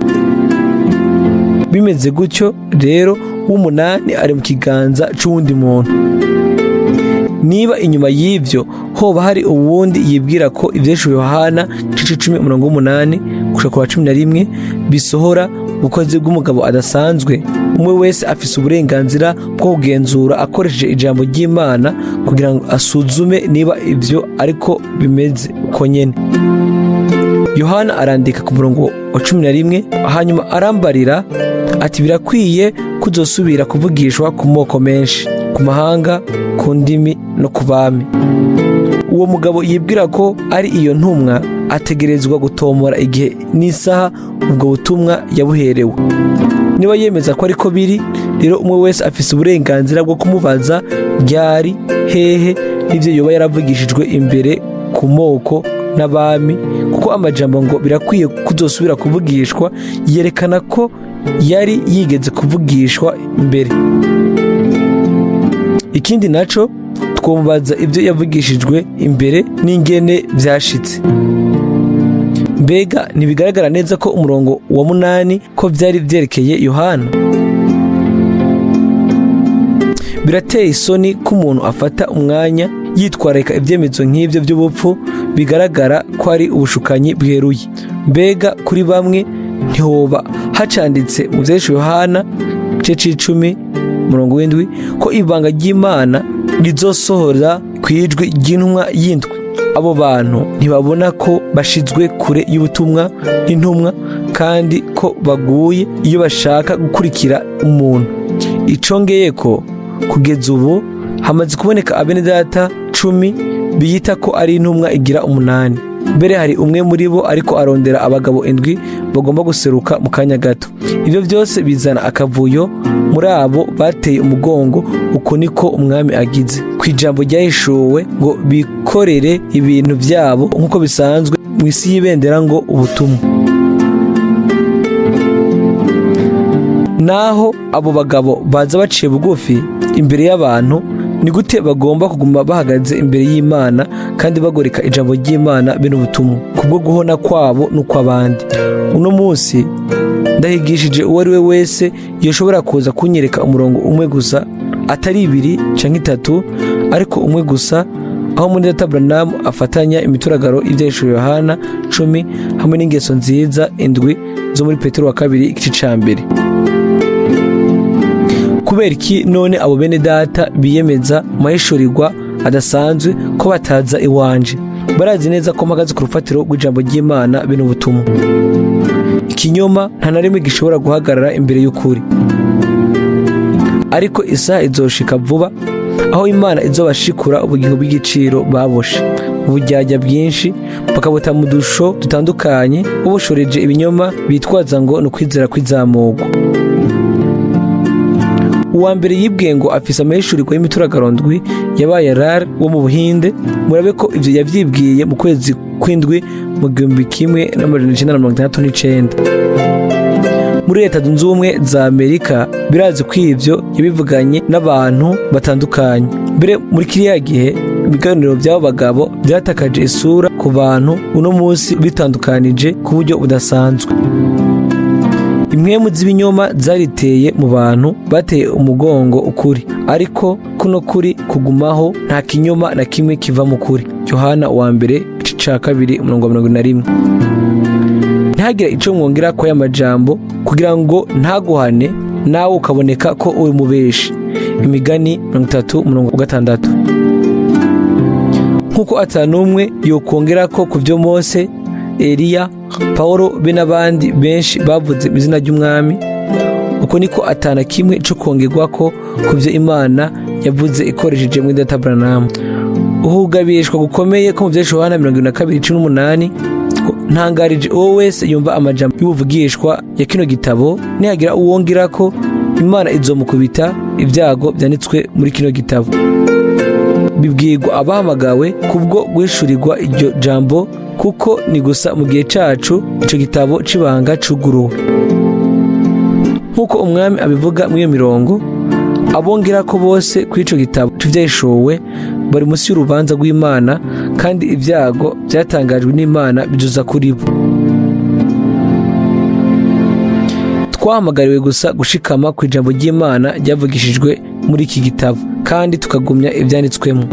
Bimeze gutyo rero, w'umunani ari mu kiganza c'uwundi muntu. Niba inyuma y'ibyo hoba hari uwundi yibwira ko ivyeshuwe Yohana igice c'icumi umurongo w'umunani gushika ku wa 11 bisohora ubukozi bw'umugabo adasanzwe, umwe wese afise uburenganzira bwo kugenzura akoresheje ijambo ry'Imana kugira ngo asuzume niba ivyo ariko bimeze uko nyene. Yohana arandika ku murongo wa 11: "Hanyuma arambarira ati: 'Birakwiye kuzosubira kuvugishwa ku moko menshi, ku mahanga, ku ndimi no ku bami.'" Uwo mugabo yibwira ko ari iyo ntumwa ategerezwa gutomora igihe n'isaha ubwo butumwa yabuherewe. Niba yemeza ko ariko biri rero, umwe wese afise uburenganzira bwo kumubaza ryari, hehe n'ibyo yoba yaravugishijwe imbere ku moko n'abami, kuko amajambo ngo "birakwiye kuzosubira kuvugishwa" yerekana ko yari yigeze kuvugishwa mbere. Ikindi naco, twomubaza ibyo yavugishijwe imbere n'ingene vyashitse. Mbega ntibigaragara neza ko umurongo wa munani ko vyari vyerekeye Yohana? Birateye isoni ko umuntu afata umwanya yitwararika ibyemezo nk'ibyo by'ubupfu, bigaragara ko ari ubushukanyi bweruye. Mbega kuri bamwe ntihoba hacanditse mu vyeshu Yohana igice c'icumi umurongo w'indwi ko ibanga ry'Imana rizosohora ku ijwi ry'intumwa y'indwi? Abo bantu ntibabona ko bashizwe kure y'ubutumwa n'intumwa, kandi ko baguye iyo bashaka gukurikira umuntu. Icongeye ko kugeza ubu hamaze kuboneka abene data 10 biyita ko ari intumwa igira umunani. Mbere hari umwe muri bo ariko arondera abagabo indwi bagomba guseruka mu kanya gato. Ibyo byose bizana akavuyo muri abo bateye umugongo uko niko umwami agize ku ijambo ryahishuwe, ngo bikorere ibintu byabo nk'uko bisanzwe mu isi y'ibendera ngo ubutumwa. Naho abo bagabo baza baciye bugufi imbere y'abantu, ni gute bagomba kuguma bahagaze imbere y'Imana kandi bagoreka ijambo ry'Imana bene ubutumwa kubwo guhona kwabo n'ukw'abandi? Uno munsi ndahigishije uwo ari we wese yoshobora kuza kunyereka umurongo umwe gusa, atari ibiri canke itatu, ariko umwe gusa, aho muri data Branham afatanya imituragaro y'ibyahishuwe Yohana 10 hamwe n'ingeso nziza indwi zo muri Petero wa kabiri igice ca mbere. Kubera iki none abo bene data biyemeza mu mahishurirwa adasanzwe ko bataza iwanje? Barazi neza ko mpagaze ku rufatiro rw'ijambo ry'Imana bene ubutumwa. Ikinyoma nta na rimwe gishobora guhagarara imbere y'ukuri. Ariko isaha izoshika vuba aho Imana izobashikura ubugingo bw'igiciro baboshe uburyarya bwinshi, bakabuta mu dusho dutandukanye, bubushoreje ibinyoma bitwaza ngo ni ukwizera kw'izamurwa. Uwa mbere yibwiye ngo afise amahishurirwa y'imituragaro ndwi yabaye Rar wo mu Buhinde. Murabe ko ivyo yavyibwiye mu kwezi kw'indwi mu 1969. Muri Leta Zunze Ubumwe za Amerika birazi ko ivyo yabivuganye n'abantu batandukanye. Mbere muri kiriya gihe ibiganiro by'abo bagabo byatakaje isura ku bantu uno munsi bitandukanije ku buryo budasanzwe. Impwemu z'ibinyoma zariteye mu bantu, bateye umugongo ukuri, ariko kuno kuri kugumaho. Nta kinyoma na kimwe kiva mu kuri. Yohana wa mbere, igice ca 2, umurongo wa 41. Ntihagire ico mwongera ko y'amajambo, kugira ngo ntaguhane, nawe ukaboneka ko uri mubeshi. Imigani 30, umurongo wa 6. Nk'uko atanumwe yokongera ko ku byo Mose, Eliya, Paulo be n'abandi benshi bavuze mu izina ry'Umwami, uko niko atana kimwe co kongerwa ko ku byo Imana yavuze ikoresheje muri data Branham. Uhugabishwa gukomeye ko mu bya Yohana 22:18: "Ntangarije uwo wese yumva amajambo y'ubuvugishwa ya kino gitabo, nihagira uwongera ko, Imana izomukubita ibyago byanditswe muri kino gitabo." Bibwirwa abahamagawe kubwo guhishurirwa iryo jambo, kuko ni gusa mu gihe cacu ico gitabo c'ibanga cuguruwe. Nk'uko Umwami abivuga muri iyo mirongo, abongera ko bose kuri ico gitabo c'Ivyahishuwe bari munsi y'urubanza rw'Imana, kandi ibyago byatangajwe n'Imana bizuza kuri bo. Twahamagariwe gusa gushikama ku ijambo ry'Imana ryavugishijwe muri iki gitabo, kandi tukagumya ibyanditswemo.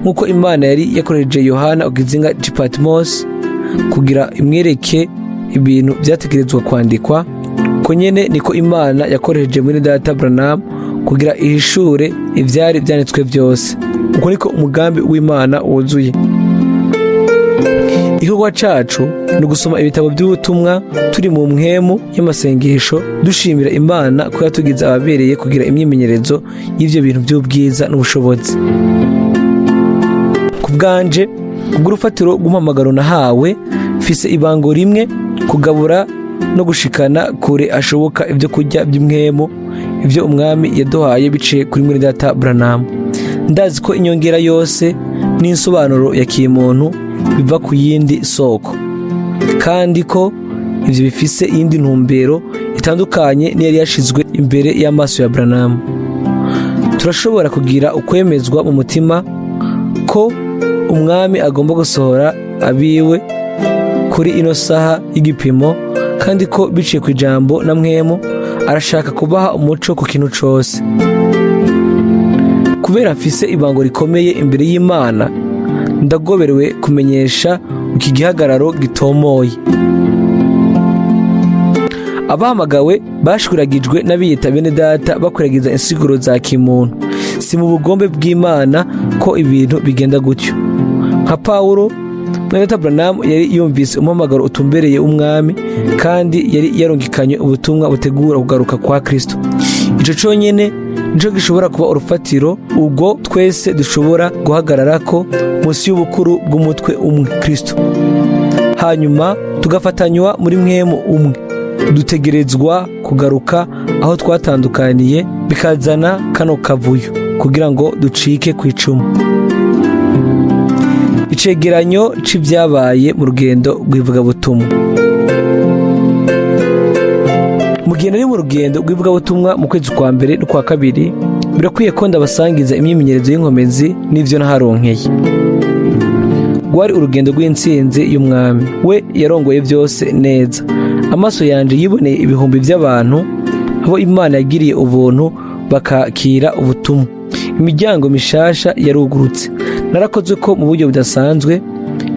Nk'uko Imana yari yakoresheje Yohana ku kizinga c'i Patmos kugira imwereke ibintu byategerezwa kwandikwa, ko nyene niko Imana yakoresheje muri data Branham kugira ihishure ivyari byanditswe byose. Uko niko umugambi w'Imana wuzuye. Igikorwa cacu ni ugusoma ibitabo by'ubutumwa turi mu mpwemu y'amasengesho, dushimira Imana ko yatugize ababereye kugira imyimenyerezo y'ivyo bintu by'ubwiza n'ubushobozi. Ku bwanje, kubw'urufatiro rw'umuhamagaro nahawe, mfise ibango rimwe: kugabura no gushikana kure ashoboka ibyo kurya by'umwemo, ibyo Umwami yaduhaye biciye kuri mwene data Branham. Ndazi ko inyongera yose n'insobanuro ya kimuntu biva ku yindi soko, kandi ko ibyo bifise iyindi ntumbero itandukanye n'iyari yashizwe imbere y'amaso ya Branham. Turashobora kugira ukwemezwa mu mutima ko Umwami agomba gusohora abiwe kuri ino saha y'igipimo, kandi ko biciye ku ijambo na mwemu arashaka kubaha umuco ku kintu cose. Kubera mfise ibango rikomeye imbere y'Imana, ndagoberewe kumenyesha iki gihagararo gitomoye. Abahamagawe bashwiragijwe n'abiyita bene data bakwiragiza insiguro za kimuntu. Si mu bugombe bw'Imana ko ibintu bigenda gutyo. Nka Pawulo, mwene data Branham yari yumvise umuhamagaro utumbereye w'Umwami, kandi yari yarungikanye ubutumwa butegura kugaruka kwa Kristo. Ico conyene nico gishobora kuba urufatiro ubwo twese dushobora guhagararako munsi y'ubukuru bw'umutwe umwe, Kristo, hanyuma tugafatanywa muri mwemu umwe. Dutegerezwa kugaruka aho twatandukaniye, bikazana kano kavuyo kugira ngo ducike ku icumu. Icegeranyo c'ivyabaye mu rugendo rw'ivugabutumwa. Mu gihe nari mu rugendo rw'ivugabutumwa mu kwezi kwa mbere n'ukwa kabiri, birakwiye ko ndabasangiza imyimenyerezo y'inkomezi n'ivyo naharonkeye. Rwari urugendo rw'intsinzi y'Umwami, we yarongoye byose neza. Amaso yanje yiboneye ibihumbi by'abantu abo Imana yagiriye ubuntu bakakira ubutumwa. Imiryango mishasha yarugurutse. Narakozwe ko mu buryo budasanzwe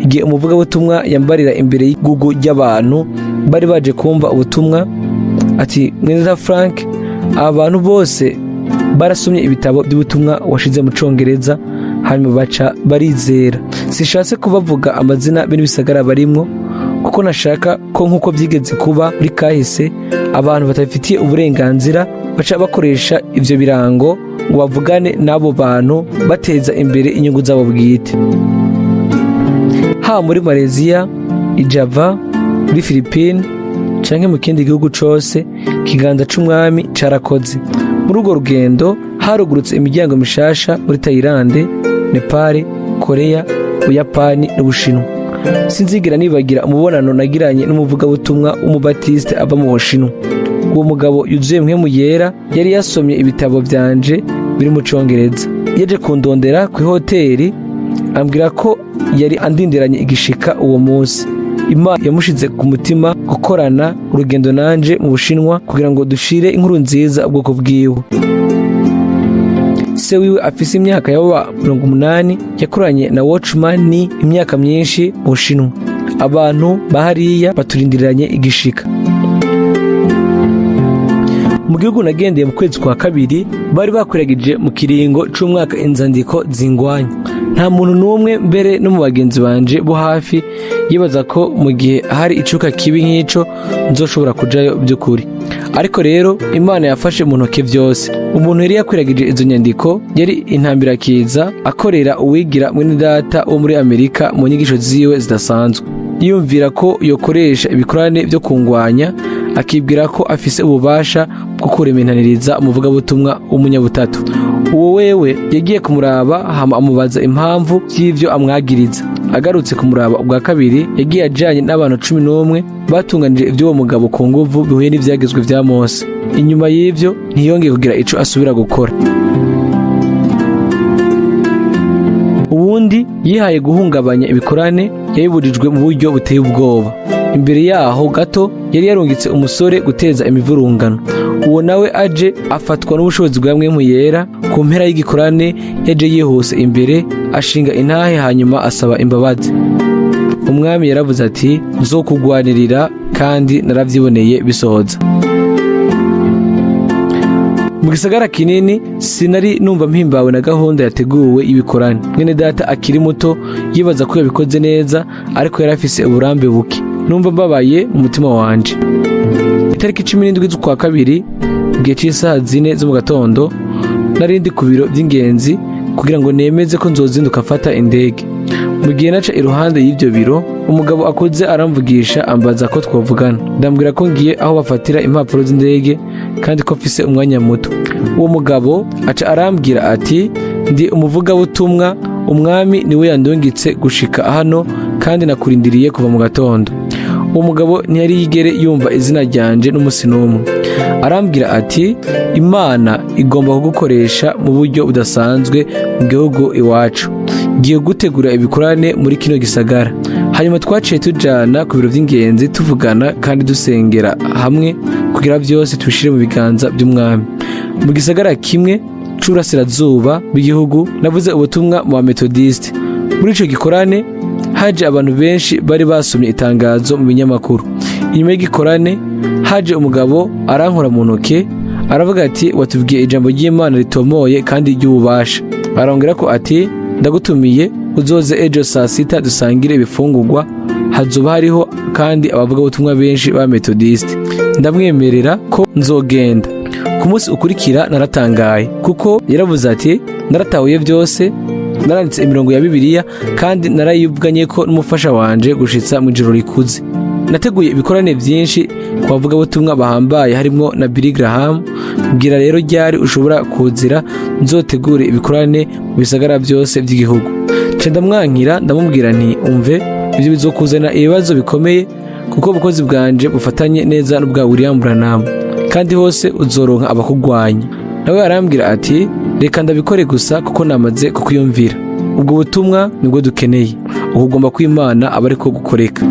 igihe umuvugabutumwa yambarira imbere y'igugu ry'abantu bari baje kumva ubutumwa ati: "Mweneza Frank, aba bantu bose barasomye ibitabo by'ubutumwa washize mu Congereza, hanyuma baca barizera." Sishatse kubavuga amazina be n'ibisagara barimwo, kuko nashaka ko, nk'uko byigeze kuba muri kahise, abantu batabifitiye uburenganzira baca bakoresha ivyo birango ngo bavugane n'abo bantu bateza imbere inyungu zabo bwite. Haba muri Malaysia, i Java, muri Philippines canke mu kindi gihugu cose, ikiganza c'Umwami carakoze. Muri urwo rugendo harugurutse imiryango mishasha muri Tayilande, Nepal, Korea, Buyapani n'Ubushinwa. Sinzigera nibagira umubonano nagiranye n'umuvugabutumwa w'umubatiste ava mu Bushinwa. Uwo mugabo yuzuye Mpwemu Yera yari yasomye ibitabo vyanje biri mu Congereza. Yaje kundondera kw'ihoteri, ambwira ko yari andindiranye igishika uwo munsi. Imana yamushize ku mutima gukorana urugendo nanje mu Bushinwa kugira ngo dushire inkuru nziza ubwoko bwiwe. Se wiwe afise imyaka yaba 80, yakoranye na Watchman Nee imyaka myinshi mu Bushinwa. Abantu bahariya baturindiranye igishika. Mu gihugu nagendeye mu kwezi kwa kabiri, bari bakwiragije mu kiringo c'umwaka inzandiko zingwanya. Nta muntu n'umwe, mbere no mu bagenzi banje bo hafi, yibaza ko mu gihe hari icuka kibi nk'ico nzoshobora kujayo by'ukuri. Ariko rero Imana yafashe mu ntoke vyose. Umuntu yari yakwiragije izo nyandiko yari intambirakiza, akorera uwigira mwene data wo muri Amerika mu nyigisho ziwe zidasanzwe. Yiyumvira ko yokoresha ibikorane byo kungwanya, akibwira ko afise ububasha bwo kurementaniriza umuvugabutumwa w'umunyabutatu. Uwo wewe yagiye kumuraba, hama amubaza impamvu y'ivyo amwagiriza. Agarutse kumuraba ubwa kabiri, yagiye ajanye n'abantu 11 batunganije ivy'uwo mugabo ku nguvu bihuye n'ivyagezwe vya Mose. Inyuma y'ivyo ntiyongeye kugira ico asubira gukora. Uwundi yihaye guhungabanya ibikorane yabibujijwe mu buryo buteye ubwoba. Imbere yaho gato yari yarungitse umusore guteza imivurungano. Uwo nawe aje afatwa n'ubushobozi bwa Mpwemu Yera. Ku mpera y'igikorane yaje yihuse imbere, ashinga intahe, hanyuma asaba imbabazi. Umwami yaravuze ati: "Nzokugwanirira," kandi naravyiboneye bisohoza. Mu gisagara kinini sinari numva mpimbawe na gahunda yateguwe y'ibikorane. Mwene data akiri muto yibaza ko yabikoze neza, ariko yari afise uburambe buke. Numva mbabaye mu mutima wanje. Itariki 17 z'ukwa kabiri, igihe c'isaha 4 zo mu gatondo, nari ndi ku biro by'ingenzi kugira ngo nemeze ko nzozinduka mfata indege. Mu gihe naca iruhande y'ibyo biro, umugabo akuze aramvugisha, ambaza ko twavugana. Ndambwira ko ngiye aho bafatira impapuro z'indege kandi ko mfise umwanya muto. Uwo mugabo aca arambwira ati: "Ndi umuvugabutumwa, umwami niwe yandungitse gushika hano, kandi nakurindiriye kuva mu gatondo." Uwo mugabo ntiyari yigere yumva izina ryanje n'umunsi n'umwe. Arambwira ati: "Imana igomba kugukoresha mu buryo budasanzwe mu gihugu iwacu. Ngiye gutegura ibikorane muri kino gisagara." Hanyuma twaciye tujana ku biro by'ingenzi, tuvugana kandi dusengera hamwe kugira byose tubishire mu biganza by'umwami. Mu gisagara kimwe c'uburasirazuba bw'igihugu navuze ubutumwa mu bametodiste. Muri ico gikorane haje abantu benshi bari basomye itangazo mu binyamakuru. Inyuma y'igikorane haje umugabo arankora mu ntoke, aravuga ati: "Watubwiye ijambo ry'Imana ritomoye kandi ry'ububasha." Arongera ko ati: "Ndagutumiye uzoze ejo saa sita dusangire ibifungurwa, hazoba hariho kandi abavugabutumwa benshi ba metodiste." Ndamwemerera ko nzogenda. Ku munsi ukurikira naratangaye, kuko yaravuze ati: "Naratahuye byose, naranditse imirongo ya Bibiliya kandi narayivuganye ko n'umufasha wanje gushitsa mu ijoro rikuze." Nateguye ibikorane byinshi ku bavugabutumwa bahambaye, harimwo na Billy Graham. Mbwira rero ryari ushobora kuzira, nzotegure ibikorane mu bisagara byose by'igihugu. Nca ndamwankira, ndamubwira nti: "Umve, ibyo bizokuzana ibibazo bikomeye, kuko ubukozi bwanje bufatanye neza n'ubwa William Branham, kandi hose uzoronka abakugwanya." Nawe arambwira ati: "Reka ndabikore gusa kuko namaze kukwiyumvira." Ubwo butumwa nibwo dukeneye. Ukugomba kw'Imana aba ariko gukoreka.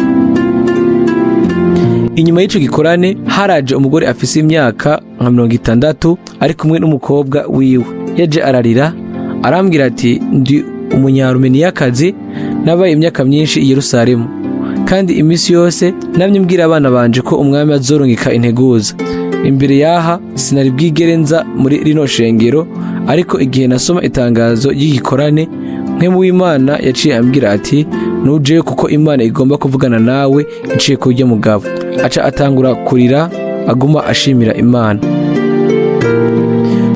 Inyuma y'ico gikorane haraje umugore afise imyaka nka 60 ari kumwe n'umukobwa wiwe. Yaje ararira, arambwira ati: "Ndi umunyarumeniyakazi, nabaye imyaka myinshi i Yerusalemu, kandi iminsi yose namye mbwira abana banje ko umwami azorungika integuza. Imbere yaha sinari bwigere nza muri rino shengero, ariko igihe nasoma itangazo ry'igikorane, Mpwemu w'Imana yaciye ambwira ati: 'Nujeyo, kuko Imana igomba kuvugana nawe iciye kurya mugabo.'" Aca atangura kurira, aguma ashimira Imana.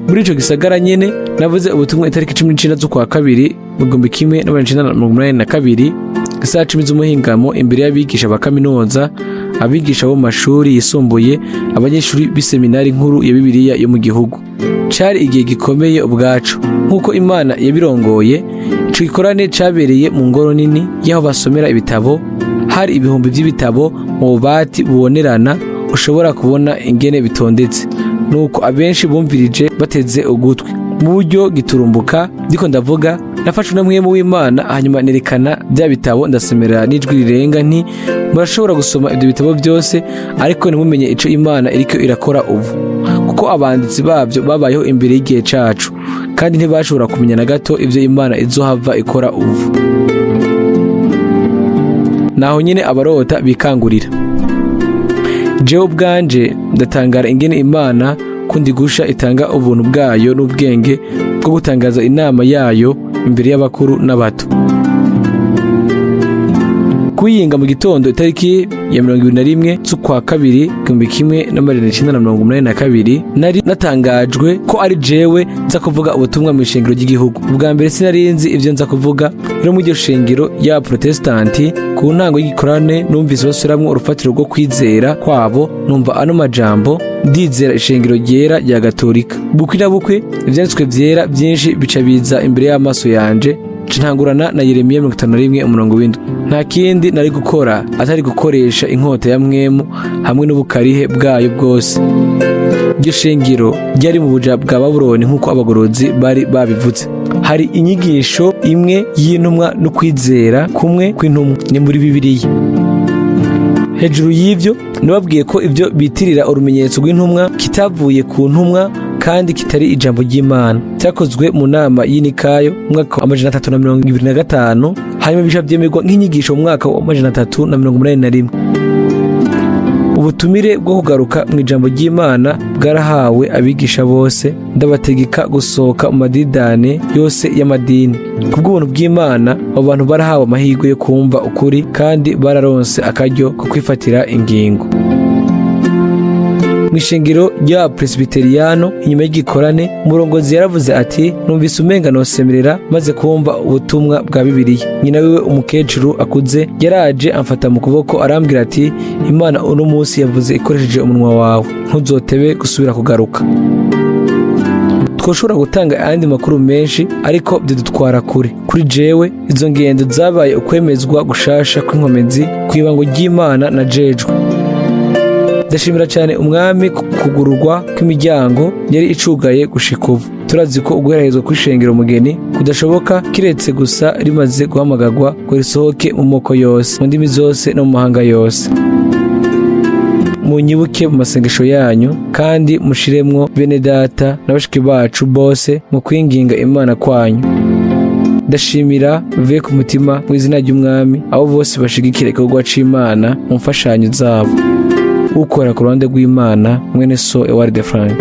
Muri ico gisagara nyene navuze ubutumwa itariki 19 z'ukwa kabiri mu 1982, isaha 10 z'umuhingamo, imbere y'abigisha ba kaminuza, abigisha bo mu mashuri yisumbuye, abanyeshuri b'iseminari nkuru ya Bibiliya yo mu gihugu. Cari igihe gikomeye ubwacu nk'uko Imana yabirongoye. Ico gikorane cabereye mu ngoro nini y'aho basomera ibitabo. Hari ibihumbi vy'ibitabo mu bubati bubonerana. Ushobora kubona ingene bitondetse. Nuko abenshi bumvirije bateze ugutwi. Mu buryo giturumbuka, ndiko ndavuga, nafashwe na Mpwemu w'Imana, hanyuma nerekana bya bitabo, ndasemerera n'ijwi rirenga nti: "Murashobora gusoma ibyo bitabo byose, ariko ntimumenye ico Imana iriko irakora ubu, kuko abanditsi babyo babayeho imbere y'igihe cacu, kandi ntibashobora kumenya na gato ibyo Imana izohava ikora ubu." Naho nyine abarota bikangurira. Jewe ubwanje ndatangara ingene Imana kundi gusha itanga ubuntu bwayo n'ubwenge bwo gutangaza inama yayo imbere y'abakuru n'abato. Kuyinga mu gitondo, itariki ya 21 z'ukwa kabiri 1982, nari natangajwe ko ari jewe nza kuvuga ubutumwa mu ishengero ry'igihugu. Ubwa mbere sinari nzi ivyo nza kuvuga. Rero muri iryo shengero y'abaprotestanti, ku ntango y'igikorane, numvise basubiramwo urufatiro rwo kwizera kwabo. Numva ano majambo: "Ndizera ishengero ryera rya Gatolika." Bukwi na bukwi ivyanditswe vyera vyinshi bica biza imbere y'amaso yanje. Ntangurana na Yeremiya 51 umurongo w'7. Nta kindi nari gukora atari gukoresha inkota ya Mpwemu hamwe n'ubukarihe bwayo bwose. Iryo shengero ryari mu buja bwa Babuloni, nk'uko abagorozi bari babivuze. Hari inyigisho imwe y'intumwa no kwizera kumwe kw'intumwa, ni muri Bibiliya. Hejuru y'ivyo, nababwiye ko ibyo bitirira urumenyetso rw'intumwa kitavuye ku ntumwa kandi kitari ijambo ry'Imana. Cyakozwe mu nama y'Inikayo mu mwaka wa 325, hanyuma bica byemerwa nk'inyigisho mu mwaka wa 381. Ubutumire bwo kugaruka mu ijambo ry'Imana bwarahawe abigisha bose, ndabategeka gusohoka mu madidane yose y'amadini. Kubw'ubuntu bw'Imana, abo bantu barahawe amahirwe yo kumva ukuri kandi bararonse akaryo ko kwifatira ingingo. Mu ishengero rya Presbyteriano, inyuma y'igikorane, umurongozi yaravuze ati: "Numvise umenga nosemerera maze kumva ubutumwa bwa Bibiliya." Nyina wiwe, umukecuru akuze, yaraje amfata mu kuboko, arambwira ati: "Imana uno munsi yavuze ikoresheje umunwa wawe, ntuzotebe gusubira kugaruka." Twoshobora gutanga ayandi makuru menshi, ariko bidutwara kure. Kuri jewe, izo ngendo zabaye ukwemezwa gushasha kw'inkomezi kw'ibango ry'Imana na jejwe. Ndashimira cyane Umwami ku kugururwa kw'imiryango yari icugaye gushika ubu. Turazi ko uguherahezwa kw'ishengero umugeni kudashoboka kiretse gusa rimaze guhamagarwa ngo risohoke mu moko yose, mu ndimi zose no mu mahanga yose. Munyibuke mu masengesho yanyu, kandi mushiremwo bene data na bashiki bacu bose mu kwinginga Imana kwanyu. Ndashimira bivuye ku mutima mu izina ry'Umwami abo bose bashigikira igikorwa c'Imana mu mfashanyo zabo. Ukora ku ruhande rw'Imana, mwene so Ewald Frank.